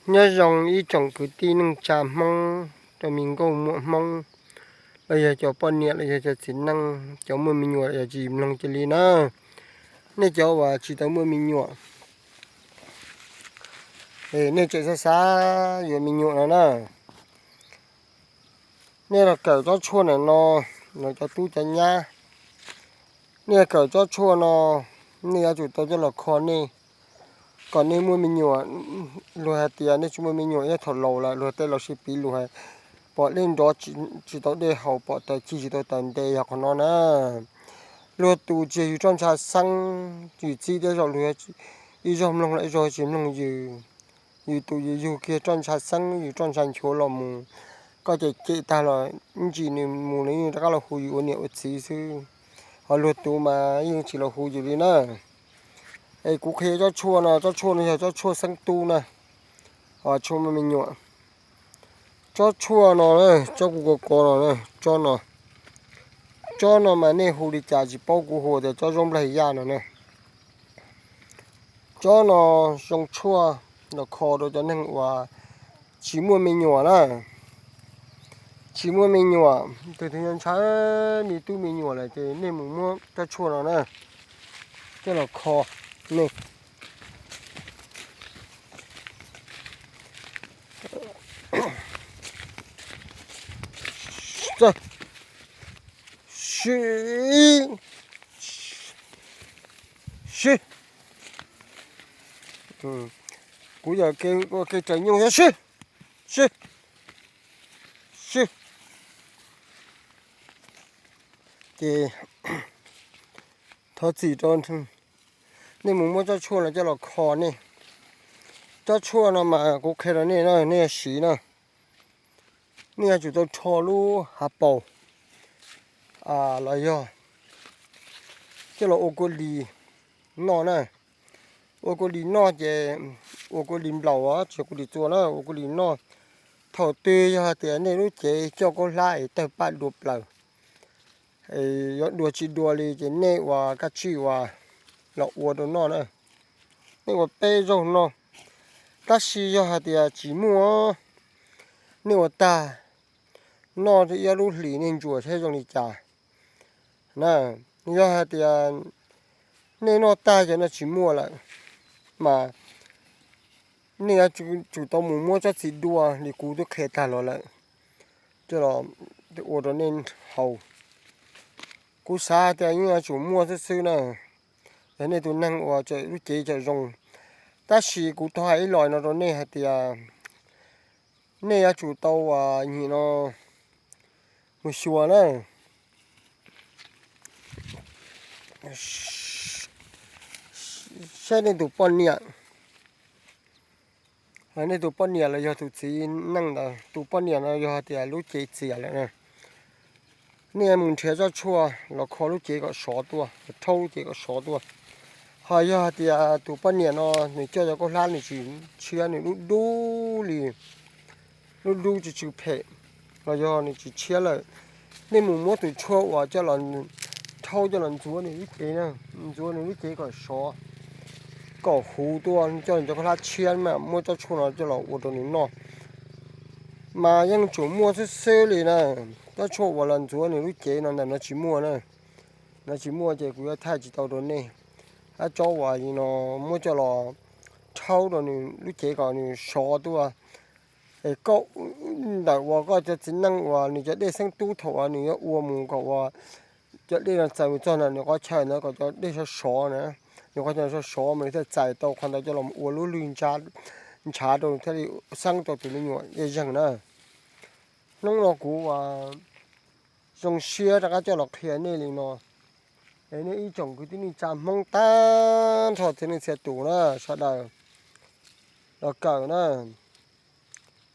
Nyob zoo ib tsoom kwv tij neej tsa Hmoob, rau me nkauj muam Hmoob, los yog cov poj niam los yog cov txiv neej, cov muaj me nyuam los yog tsis mloog cia li na. Nej cov uas tsis tau muaj me nyuam, nej tseem xav xav yuav me nyuam no na, nej los kawm tsob tshuaj ntawm no, no cov tub cov nyab, nej los kawm tsob tshuaj no, nej yuav tsum tau coj los kho nej, kom nej muaj me nyuam. Luag hais tias nej tsis muaj me nyuam yog thaum laus lawm, luag tej laus sib piv lus hais, pom dej nrov tsis tau dej haus, pom taws cig tsis tau taws nte, yog qhov no na. Luag tus tsis yog yus roj ntsha xeeb, yus txib tej zaum luag ib zaug mloog los ib zaug tsis mloog yus. Yus tus yus yug kiag roj ntsha xeeb, yus roj ntsha nchuav los mus, koj cem cem tag los ib ntsis nws mus nws yeej rov qab los hu yus ua niam ua txiv xwb. Ho luag tus mas yeej tsis los hu yus li na. Es kuv qhia tsob tshuaj no, tsob tshuaj no yog tsob tshuaj xeeb tub na, tshuaj muaj me nyuam. Tsob tshuaj no, tsob kuv kov kov no, tsob no, tsob no mas nej hu li cas tsis paub, kuv hu tias tsob zaub nplaig yaj no na. Tsob no zoo tshuaj los kho rau cov neeg uas tsis muaj me nyuam na. Tsis muaj me nyuam, tus twg ntshaw me tub me nyuam lawm ces nej mus muab tsob tshuaj no na, coj los kho nej. Sib, sib, kuv yog kev raws nyoog, sib, sib, sib. Ces thov txim rau, nej mus muab tsob tshuaj no coj los kho nej. Tsob tshuaj no mas kuv qhia rau nej na, nej yuav siv na, nej yuav tsum tau rho lub hav paus los yog coj los ua kua lis noj na. Ua kua lis noj ces ua kua lis nplaum os, tsis yog kua lis txua na, ua kua lis noj. Thaum twg yog hais tias nej lub cev coj khaub hlab es tawg paj dua plaws, yuav dua tsis dua li ces nej ua kab tsij uas los ua rau noj na. Nej ua peb zaug noj. Tab sis yog hais tias tsis muaj, nej ua tag noj ib ob lub hlis nej ntsuas saib zoo li cas na. Yog hais tias nej noj tag ces noj tsis muaj lawm, mas nej yuav tsum tau mus muab tsob txiv dua li kuv twb qhia tag los lawm, coj los ua rau nej haus. Kuv xav tias yeej yuav tsum muaj xwb xwb na, yog nej tus neeg uas tseem lub cev tseem zoo. Tab sis kuv thov hais ib los no rau nej hais tias nej yuav tsum tau nim no mus xyuas na, saib nej tus poj niam, nej tus poj niam los yog tus txiv neej ntawd, tus poj niam no yog hais tias lub cev txias lawm na, nej mus nrhiav tsob tshuaj los kho lub cev kom sov tuaj, rhaub lub cev kom sov tuaj. Ho yog hais tias tus poj niam no nws coj cov khaub hlab nws tsis tshiab, nws dub dub li, dub dub tsw tsw phem, los yog nws tsis tshiab lawm, nej mus muab tus tshuaj uas coj los rhaub coj los ntxuav nws lub cev na, ntxuav nws lub cev kom sov, kom huv tuaj, coj nws cov khaub hlab tshiab mas muab tsob tshuaj no coj los ua rau nws noj. Mas yeej tsum muaj xwb xwb li na, tsob tshuaj uas los ntxuav nws lub cev no ntawm no tsis muaj na. No tsis muaj ces kuv yuav thaij tsis tau rau nej. Ab, tsob uas no muab coj los rhaub rau nws lub cev kom nws sov tuaj. Es koj, ntawm uas koj cov txiv neej uas nws cov dej xeeb tub thaum uas nws yuav ua mus kom uas cov dej no txaws mus txog ntawm nws qhov chaw ntawd kom cov dej sov sov na, nws qhov chaw sov sov mas nws thiaj txais tau qhov ntawd coj los ua lub lwg ntshav rau thiaj li xeeb tau tus me nyuam yeej zeeg na. Hnub no kuv uas zoo siab rov qab coj los qhia nej li no. Es nej ib tsoom kwv tij neej tsa Hmoob tag nrho txhia leej txhia tus na, sawv daws los kawm na.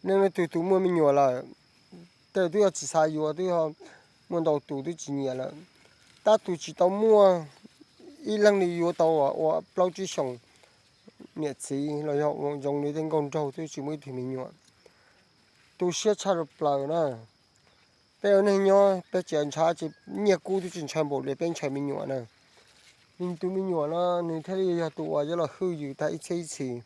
Nej leej twg tus muaj me nyuam lawm, tej twb yog tsis xav yuav, twb yog muaj ntau tus twb tsis nyiam lawm. Tab tus tsis tau muaj, ib leeg li yuav tau ua plaub tsib xyoos niam txiv los yog ua zoo li tej nkauj nraug twb tsis muaj ib tug me nyuam. Tu siab tshaj rau plaws na. Peb ua neeg nyob peb tsis ntshaw, nyiaj kub twb tsis ntshaw npaum li peb ntshaw me nyuam na. Nws tus me nyuam no nws thiaj li yog tus uas yuav los hwj yus tag ib txhiab ib txhis.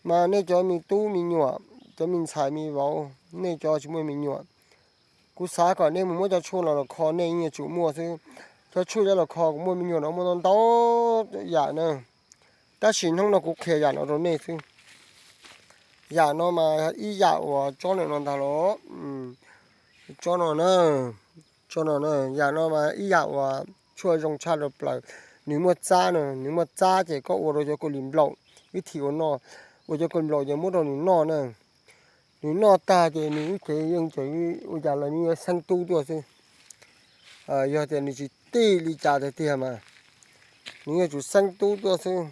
Mas nej cov me tub me nyuam, cov me ntxhais me vauv, nej cov tsis muaj me nyuam, kuv xav kom nej mus muab cov tshuaj no los kho nej yeej yuav tsum muaj xwb. Cov tshuaj cov los kho kuv muaj me nyuam no muaj ntau ntau yam na. Tab sis hnub no kuv qhia yam no rau nej xwb. Yam no mas ib yam uas tsob no ntag los, tsob no na, tsob no na, yam no mas ib yam uas tshuaj zoo tshaj rau plaws. Nws muaj txab na, nws muaj txab ces koj ua rau cov kua lis nplaum, ib thim ua noj, ua cov kua lis nplaum ces muab rau nws noj na. Nws noj tag ces nws lub cev yeej tseem ua cas los nws yuav xeeb tub tuaj xwb. Yog tias nws tsis tij li cas tiag tiag mas nws yuav tsum xeeb tub tuaj xwb.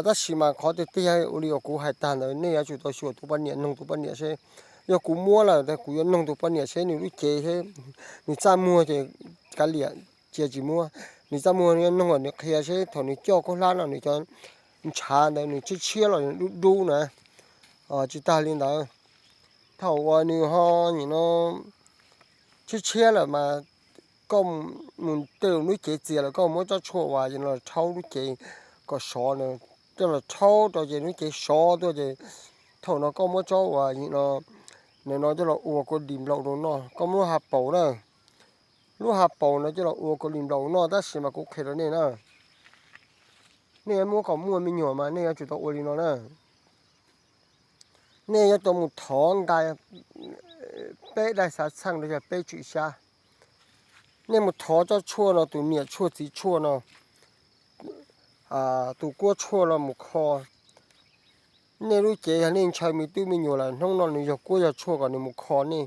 Tab sis mas qhov tiag tiag ua li uas kuv hais tag ntawd nej yuav tsum tau xyuas tus poj niam, noog tus poj niam seb. Yog kuv muab lawm kuv yuav noog tus poj niam seb nws lub cev, nws txaj muag ces kav liam, cia tsis muab. Nws txaj muag yuav noog kom nws qhia seb thaum nws coj khaub hlab no nws cov ntshav ntawd nws tshiab tshiab los dub dub na. Tsis tag li ntawd, thaum uas nws ho nim no tshiab tshiab lawm mas koj mus tej lub cev txias lawm koj muab tsob tshuaj uas nim no rhaub lub cev kom sov na, coj los rhaub rau ces lub cev sov tuaj ces thaum no koj muab tsob uas nim no, nim no coj los ua kua lis nplaum rau noj, koj muab lub ha paus na, lub ha paus no coj los ua kua lis nplaum noj tab sis mas kuv qhia rau nej na, nej yuav muab kom muaj me nyuam mas nej yuav tsum tau ua li no na. Nej yuav tau mus thov nqa peb daim xav txheej los yog peb tswm xyab. Nej mus thov tsob tshuaj no, tus niam tshuaj txiv tshuaj no, tus kuab tshuaj no mus kho nej lub cev. Yog nej ntshaw me tub me nyuam lawm hnub no nws yog kuab yog tshuaj kom nws mus kho nej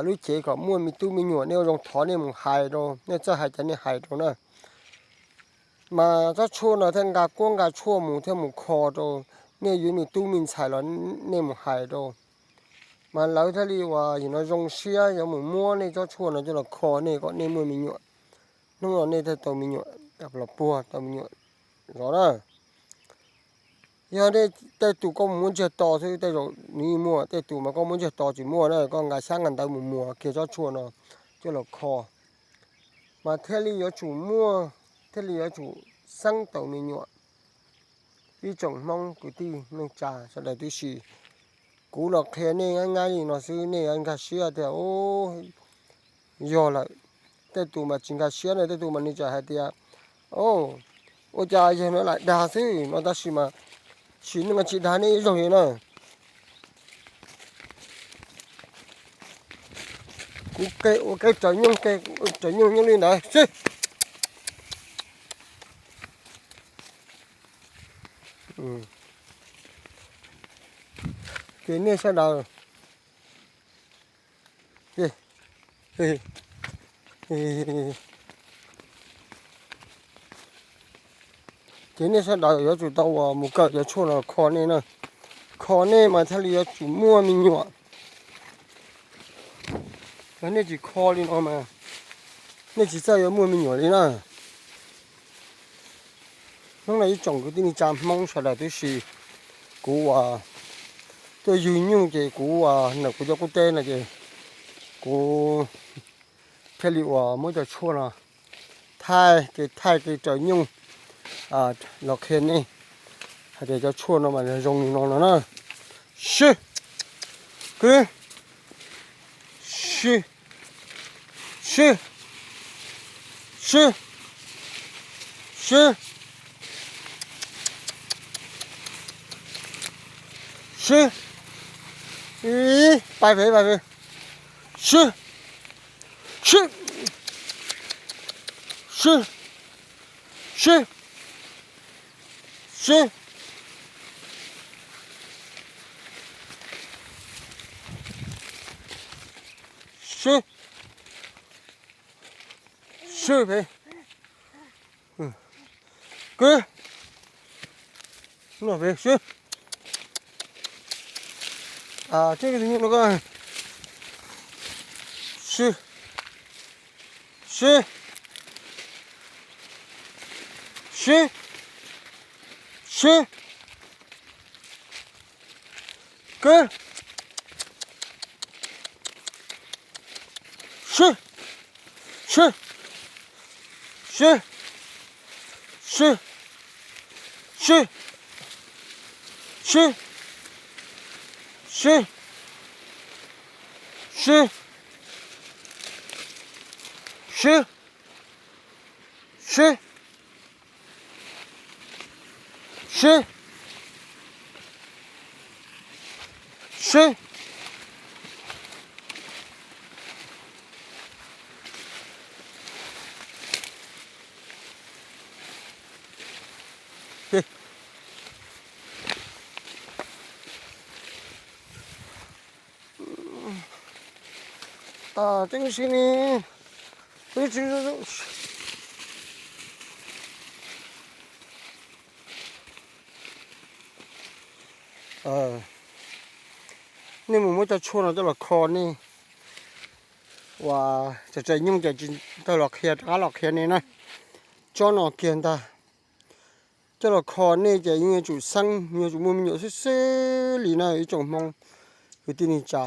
lub cev kom muaj me tub me nyuam, nej ua zoo thov nej mus hais rau, nej txawj hais ces nej hais rau na. Mas tsob tshuaj no thiaj nqa kuab nqa tshuaj mus thiaj mus kho rau nej yuav me tub me ntxhais los nej mus hais rau. Mas lawv thiaj li uas yim no zoo siab yuav mus muab nej tsob tshuaj no coj los kho nej kom nej muaj me nyuam. Hnub no nej thiaj tau me nyuam, los puag tau me nyuam zov na. Yog tej tus koj mus muab ntsiag to xwb tej zaum nws yeej muaj, tej tus mas koj muab ntsiag to tsis muaj na, koj nqa xyab nqa ntawv mus muas kiag tsob tshuaj no coj los kho, mas thiaj li yuav tsum muaj, thiaj li yuav tsum xeeb tau me nyuam. Ib tsoom Hmoob kwv tij neej tsa sawv daws tib si, kuv los qhia nej nyab nyab li no xwb nej yuav nkag siab tias yog lawm. Tej tus mas tsis nkag siab na, tej tus mas nws tseem hais tias, o, ua cas yawg no lam dag xwb no, tab sis mas sim neej tsis dag nej ib zaug li na. Kuv ke ua kev raws nyooj, raws nyooj nyooj li ntawd xwb. Ces nej sawv daws, ces nej sawv daws yuav tsum tau uas mus kawm cov tshuaj no kho nej na. Kho nej mas thiaj li yuav tsum muaj me nyuam. Yog nej tsis kho li no mas nej tsis txawj yuav muaj me nyuam li na. Hnub no ib tsoom kwv tij neej tsa Hmoob sawv daws tib si, kuv uas tuaj yug nyuj ces kuv uas ntawm kuv cov qub teb no ces kuv thiaj li uas muab cov tshuaj no thaij kev, thaij kev raws nyooj los qhia nej hais tias cov tshuaj no mas zoo li no no na. Swb, kwv, swb, swb, swb, swb, swb, ib pais pem, pais pem, swb, swb, swb, swb, swb, swb, swb pem, kwv, no pem, swb, swb, swb, swb, swb, kwv, swb, swb, swb, swb, swb, Sib, sib, sib, sib, sib, sib, sib. Tseeb sib ne. Nej mus muab cov tshuaj no coj los kho nej uas tseem tseem nyooj ces tsis tau los qhia rov qab los qhia nej na. Tsob no kiag ntag. Coj los kho nej ces yeej yuav tsum xeeb, yuav tsum muaj me nyuam xwb xwb li na ib tsoom Hmoob kwv tij neej tsa.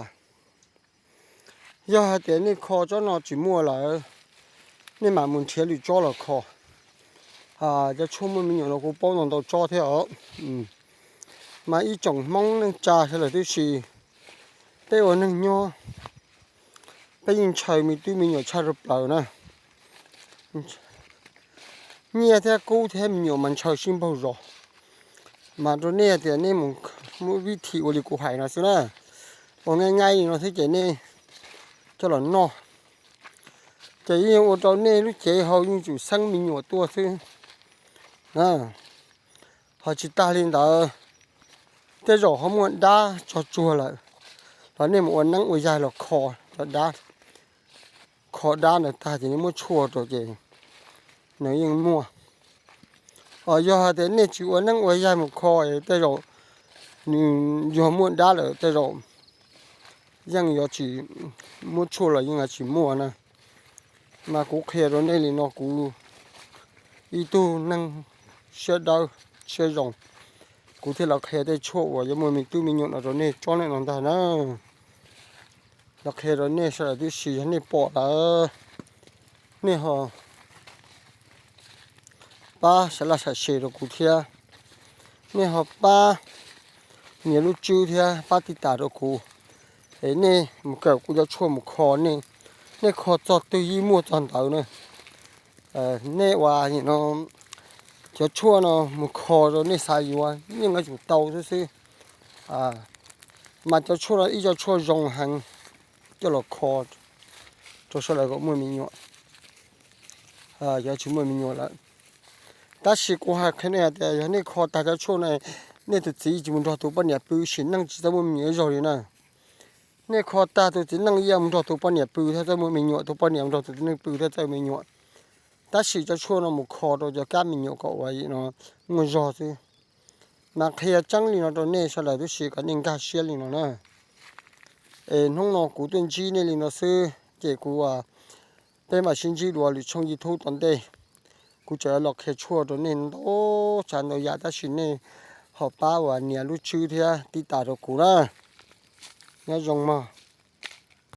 Yog hais tias nej kho tsob no tsis muaj lawm, nej mam mus nrhiav lwm tsob los kho. Cov tshuaj muaj me nyuam no kuv paub ntau ntau tsob thiab os. Mas ib tsoom Hmoob neej tsa sawv daws tib si, peb ua neeg nyob, peb yeej ntshaw me tub me nyuam tshaj rau plaws na. Nyiaj thiab kub thiab me nyuam mas ntshaw sib npaug zos. Mas rau nej tias nej mus muab vib thim ua li kuv hais no xwb na, ua nqaij nqaij li no xwb ces nej coj los noj, ces yeej ua rau nej lub cev hauv yeej tsum xeeb me nyuam tuaj xwb. Ho tsis tag li ntawd, tej zaum ho muaj dab tsog tsuag lawm, los nej mus ua neeb ua yaig los kho cov dab, kho dab ntawd tag ces nej muab tshuaj rau ces nws yeej muaj. Yog hais tias nej tsis ua neeb ua yaig mus kho, tej zaum nws yog muaj dab lawm tej zaum yeej yuav tsis, muab tshuaj los yeej tsis muaj na. Mas kuv qhia rau nej li no, kuv ib tug neeg siab dawb siab zoo, kuv thiaj los qhia tej tshuaj uas yuav muaj me tub me nyuam no rau nej tsob neej no ntag na. Los qhia rau nej sawv daws tib si, yog nej pom lawm, nej ho pab sav laj sam se rau kuv thiab, nej ho pab nias lub tswb thiab pab tiv tas rau kuv, es nej mus kawm kuv cov tshuaj mus kho, nej kho txog twg yeej muaj txog ntawd na. Nej ua no, cov tshuaj no mus kho rau nej xav yuav yeej yuav tsum tau xwb xwb. Mas cov tshuaj no ib co tshuaj zoo heev, coj los kho rau sawv daws kom muaj me nyuam, yuav tsis muaj me nyuam lawm. Tab sis kuv hais qhia nej hais tias yog nej kho tag cov tshuaj no, nej tus txiv tsis mus nrog tus poj niam pw, sim neej tsis txawj muaj me nyuam ib zaug li na. Nej kho tag tus txiv neej yeej mus nrog tus poj niam pw thiab txawj muaj me nyuam, tus poj niam mus nrog tus txiv neej pw thiab txawj muaj me nyuam. Tab sis cov tshuaj no mus kho rau cov kab me nyuam kom ua no muaj zog xwb. Mas qhia tseeb li no rau nej sawv daws tib si kom nej nkag siab li no na. Es hnub no kuv tuaj ntsib nej li no xwb ces kuv, peb mam sib ntsib dua lwm tshooj YouTube tom ntej. Kuv tseem los qhia tshuaj rau nej ntau tsav ntau yam tab sis nej ho pab uas nias lub tswb thiab tiv tas rau kuv na. Nyob zoo mog.